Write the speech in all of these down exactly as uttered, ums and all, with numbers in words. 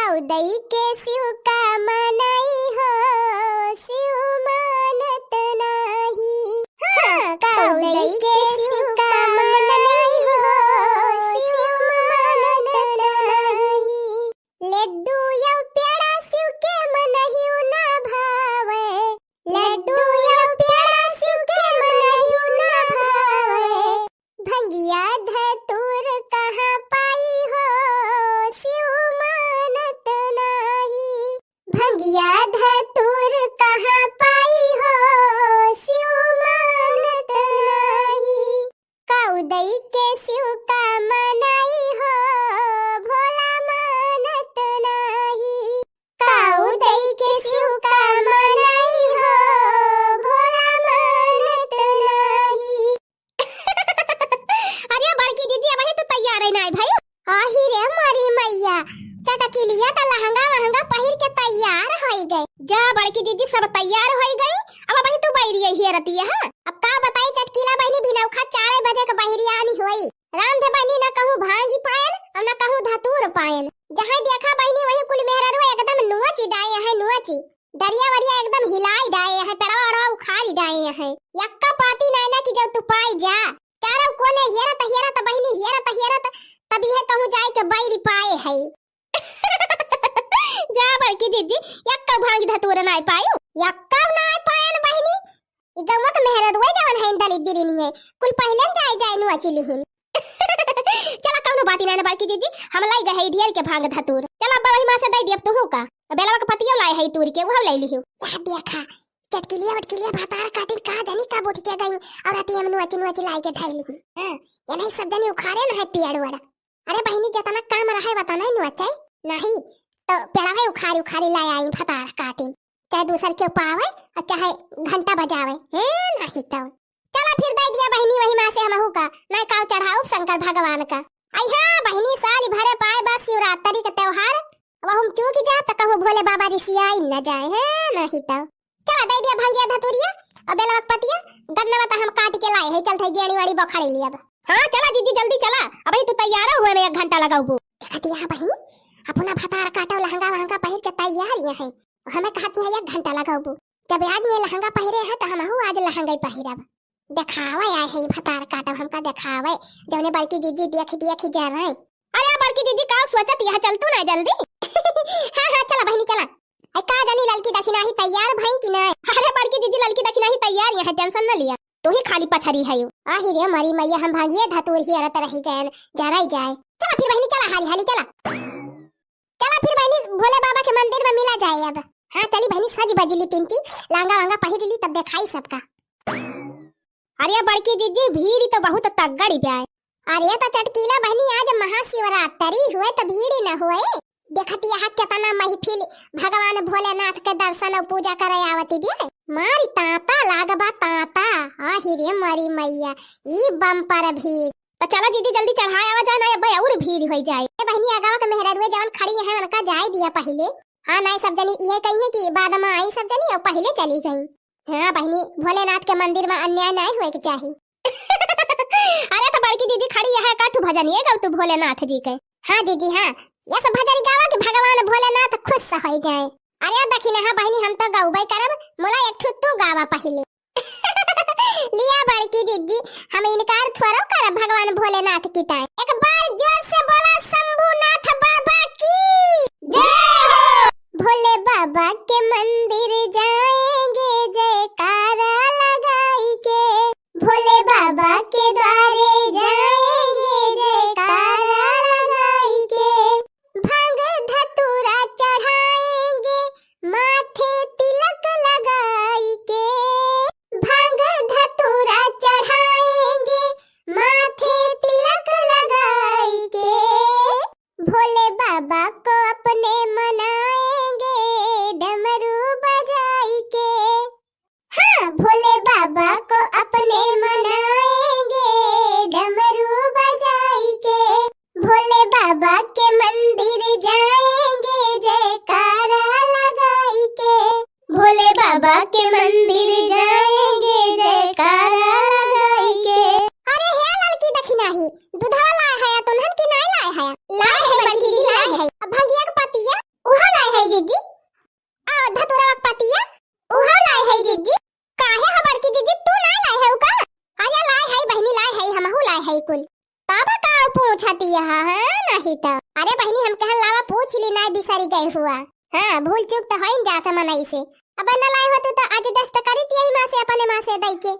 काऊ दई के शिव का मनाई हो, शिव मानत नाही। हाँ, काऊ दई के शिव का मनाई हो, शिव मानत नाही। लड्डू यौ पेड़ा शिव के मनहियो ना भावे, लड्डू यौ पेड़ा शिव के मनहियो ना भावे। भंगिया धतूर कहाँ पाई हो, शिव मानत नाही। भंगिया धतूर कहाँ पाई हो, शिव मानत नाही। काऊ दई के शिव का मनाई हो, भोला मानत नाही। काऊ दई के शिव का मनाई हो, भोला मानत नाही। अरे बड़की दीदी, अबही तू तैयार है नाई भई? आही रे मोरी मैया, चटकिलिया त लहंगा वहंगा पहिर के तैयार होई गए। जा बड़की दीदी, सब तैयार होई गई। अब अबही तू बैरिया ही रहती है, हाँ? अब का बताई चटकीला बहिनी, भिनौखा चार बजे के बहिरियान होई। राम धे बहिनी, ना कहूँ भांगी पायन और ना कहूँ धतूर पायन। जहाँ देखा बहिनी, वहीं कुल मेहररुआ एकदम नुआची डाए हैं, नुआची। डरिया वरिया एकदम हिलाई डाए हैं, पेड़वा ओड़वा उखाड़ी डाए हैं। यक्का पाती नाय ना कि जब तू पाई जा। चारों कोने हेरत, हेरत बहिनी, हेरत, हेरत तब इहे कहूँ जाए के बैरी पाए है। जा बड़की जीजी, यक्का भांगी धतूर नाय पायो। यक्का नाय पायन बहिनी। ई गौवा के मेहररुआ जवन है दलित दिरिनिये, कुल पहिले जाए जाए नुआची लिहिन। चला कौनो बात ही ना बड़की जीजी, हम लाई गए है ढेर के भांग धतूर। चला अब वही माँ से दे दियब तुहू का। अब बेलवा के पतियो लाए है तूर के, वो ले लिहियो। या देखा, चटकिलिया वटकिलिया भतार काटिन का जानी का बोटी के गई, और अति हम नुआची नुआची लाई के धई लिहिन। हाँ, ये नहीं सब जनी उखाड़े न है पियड़ वड़। अरे बहिनी, जतना काम रहे वतना ही नुआचे, नहीं तो पेड़वा उखाड़ी उखाड़ी लाए आई भतार काटिन। चाहे दूसर के पावे और चाहे घंटा बजावे, हैं, नहीं तो। चला फिर दे दिया बहिनी वही माँ से हमहू का, नहीं काव चढ़ाउब शंकर भगवान का। आई हाँ बहिनी, साल भरे पाए बा शिवरात्रि के त्योहार, अब हम चूक जा त कहूँ भोले बाबा रिसियाई न जाए, हैं, नहीं तो। चला दे दिया भंगिया धतुरिया और बेलवा के पतिया, गन्नवा त हम काट के लाए है, चलत है गेड़ी वाड़ी बखड़े लियब। हाँ चला जीजी जल्दी चला, अबही तू तैयार हुए में एक घंटा लगाउबू। देखती है बहिनी, अपना भतार काटो लहंगा वहंगा पहिर के तैयार ये है, हमें कहती है एक घंटा लगाउबू। जब आज ये लहंगा पहिरे है तो हमहू आज लहंगा ही पहिरब। देखावे आए है भतार काटो, हमका देखावे, जवने बड़की जीजी देख देख जा रहे। अरे बड़की जीजी का सोचत यह, चल तू ना जल्दी। हाँ हाँ चला बहिनी चला। आई का जानी ललकी दखिनाही तैयार भई कि नहीं? अरे बड़की जीजी ललकी दखिनाही तैयार यह, tension न लिया, तू ही खाली पछरी है। आही रे मरी मैया, हम भांगिए धतूर ही अरत रही गए, जराई जाए। चला फिर बहिनी चला, हाली हाली चला। चला फिर बहिनी भोले बाबा के मंदिर में मिला जाए अब। हाँ चली बहिनी, सज बजली तीन ची, लांगा वांगा पहिर ली तब देखाई सबका। अरे बड़की जीजी भीड़ तो बहुत तगड़ी ब्याय। अरे तो चटकीला बहिनी आज महाशिवरात्रि हुए तो भीड़ ही न हुए। देखत यहाँ केतना महफिल, भगवान भोलेनाथ के दर्शन और पूजा करे आवती बे। मारी तांता लागबा तांता। आही रे मारी मैया, ई बम्पर भीड़। तो चला जीजी जल्दी चढ़ाए आवा जाए ना, अब और भीड़ होई जाए। ए बहिनी अगवा के मेहररुए जवन खड़ी है उनका जाए दिया पहिले। हाँ नहीं सब जनी इहे कही है कि बाद में आई सब जनी और पहिले चली गई। हाँ बहिनी, भोलेनाथ के मंदिर में अन्याय नहीं हुए के चाही। अरे तो बड़की जीजी खड़ी है, काठू भजन ये गाऊ तू भोलेनाथ जी के। हाँ जीजी हाँ, ये सब भजन गावा कि भगवान भोलेनाथ खुश हो जाए। अरे दखिना हाँ बहिनी, हम तो गौबे करब, मुला एक ठू तू गावा पहिले। लिया बड़की जीजी, हम इनकार थोड़ो करब भगवान भोलेनाथ की ताई। एक बार जोर से बोला शंभुनाथ बाबा की जय हो। भोले बाबा के मंदिर जाएंगे जयकारा लगाई के, भोले बाबा के द्वारे जाएंगे जयकारा लगाई के, भांग धतूरा चढ़ाएंगे माथे तिलक लगाई के, भांग धतूरा चढ़ाएंगे माथे तिलक लगाई के, भोले बाबा को अपने मनाएंगे डमरू बजाई के। हाँ, भोले बाबा को अपने मनाएंगे डमरू बजाई के, भोले बाबा के मंदिर जाएंगे जयकारा लगाई के, भोले बाबा के मंदिर जाएंगे जयकारा लगाई के। अरे हे ललकी दखिनाही, दूधवा लाए है तुन्हन की नहीं लाए है? लाए है बड़की दीदी, लाए है। अब भंगिया के पतिया कुल। तब का पूछती है, हाँ, नहीं तो। अरे बहिनी, हम कहन लावा पूछ ली, नाहीं बिसरी गए हुआ। हाँ, भूल चूक तो होइन जात मनई से। अब न लाए होतू तो adjust करित यही माँ से, अपने माँ से दई के।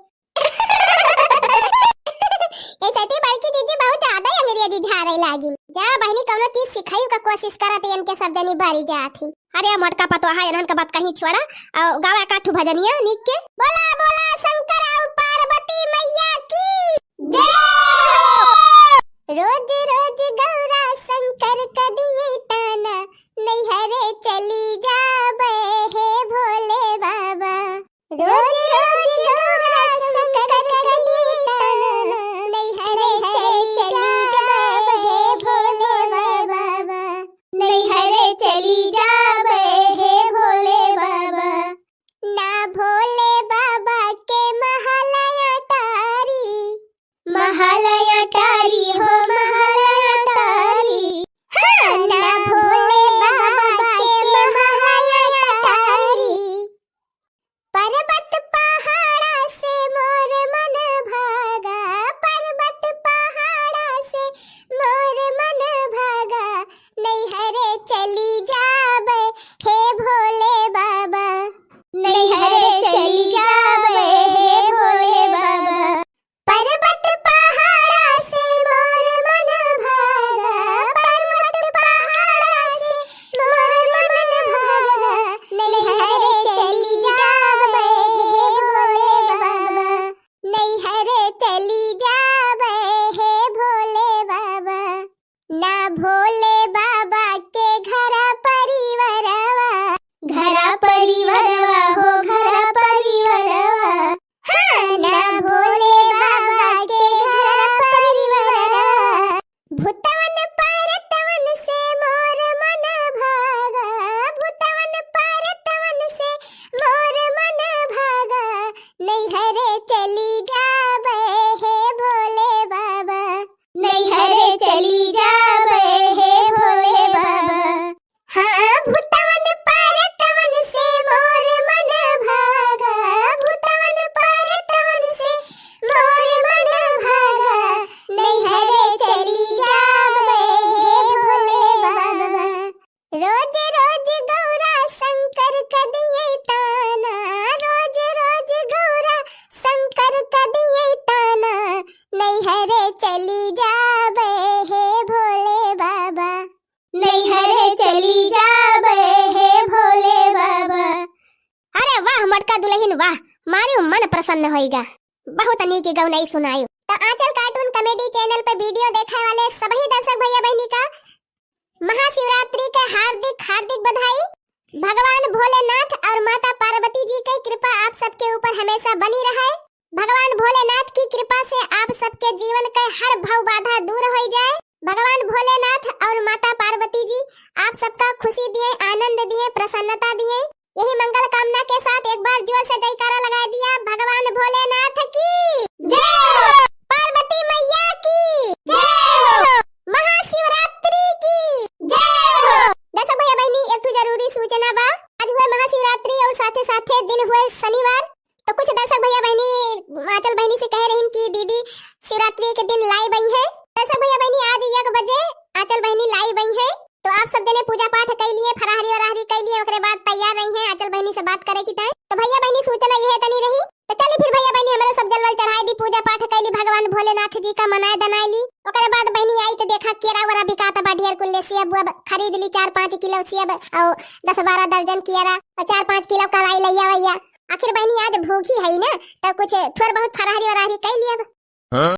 ऐसे ती बड़की जीजी बहुत ज्यादा ही अंग्रेजी झारे लागिन। जा बहिनी, कौनो चीज सिखाई का कोशिश करत, इनके सब जनी बारी जात ही। अरे मोटका पतोहा, इन्हन का बात कहीं छोड़ा, और गावा काठू भजनिया नीक के। बोला बोला शंकर और पार्वती मैया की जय हो। रोज रोज गौरा शंकर कदिए ताना, नैहरे चली जाबे हे भोले बाबा। रोज रोज गौरा शंकर कदिए ताना, नैहरे चली जाबे हे भोले बाबा। नैहरे चली जाबे हे भोले बाबा। ना भोले बाबा के महल अटारी, महल अटारी हो महल अटारी। हाँ, ना भोले बाबा के महल अटारी। पर्वत पहाड़ा से मोर मन भागा, पर्वत पहाड़ा से मोर मन भागा, नैहरे चली जाबे हे भोले बाबा। नैहरे चली जाबे हे भोले बाबा। पर्वत पहाड़ा से मोर मन भागा, पर्वत पहाड़ा से मोर मन भागा, नैहरे चली जाबे हे भोले बाबा। नैहरे चली जाबे हे भोले बाबा। ना भोले बाबा के घर परिवारवा, घर परिवारवा हो घर परिवारवा। हाँ, ना भोले बाबा के घर परिवारवा। भूतवन परतवन से मोर मन भागा, भूतवन परतवन से मोर मन भागा, नैहरे चली जाबे हे भोले बाबा। नैहरे चली जाबे हे भोले बाबा। हाँ, भूतवन परतवन से मोर मन भागा, भूतवन परतवन से मोर मन भागा, नैहरे चली जाबे हे भोले बाबा। रोज रोज गौरा शंकर कदिए ताना, रोज रोज गौरा शंकर कदिए ताना, नैहरे चली जाबे हे भोले बाबा। नैहरे चली जाबे हे भोले बाबा। अरे वाह मोटका दुलहिन वाह, मारियो मन प्रसन्न होइगा। बहुत नीक गौनई सुनायो। त आंचल cartoon comedy channel पे video देखे वाले सभी दर्शक भैया बहिनी का महाशिवरात्रि के हार्दिक हार्दिक बधाई। भगवान भोलेनाथ और माता पार्वती जी के कृपा आप सबके ऊपर हमेशा बनी रहे। भगवान भोलेनाथ की कृपा से आप सबके जीवन के हर भव बाधा दूर होई जाए। भगवान भोलेनाथ और माता पार्वती जी आप सबका खुशी दिए, आनंद दिए, प्रसन्नता दिए। यही मंगल कामना के साथ एक बार जोर से जयकारा लगा दिया, भगवान भोलेनाथ की जय हो, पार्वती मैया की जय हो, महाशिवरात्रि की जय हो। दर्शक भैया बहिनी, एक ठो जरूरी सूचना बा। आज हुए महाशिवरात्रि और साथे साथे दिन हुए शनिवार। तो कुछ दर्शक भैया बहिनी आंचल बहिनी से कहे रहिन कि दीदी शिवरात्रि के दिन live आई है। दर्शक भैया बहिनी आज एक बजे आंचल बहिनी live आई है। तो आप सब जने पूजा पाठ कई लिए, फराहरी वराहरी कई लिए, ओकरे बाद तैयार रही हैं आंचल बहिनी से बात करे की ताई। तो भैया बहिनी सूचना यह तनी रही। तो चली फिर भैया बहिनी हमरो सब जलवल चढ़ाई दी, पूजा पाठ कई ली, भगवान भोलेनाथ जी का मनाए दनाए ली। ओकरे बाद बहिनी आई तो देखा केरा वरा बिकात बा ढेर कुल्ले, सेब वेब खरीद ली, चार पाँच किलो सेब और दस बारह दर्जन केरा और चार पाँच किलो कराई लैया वैया। आखिर बहिनी आज भूखी है ना, तो कुछ थोड़ बहुत फराहरी वराहरी कई लिया।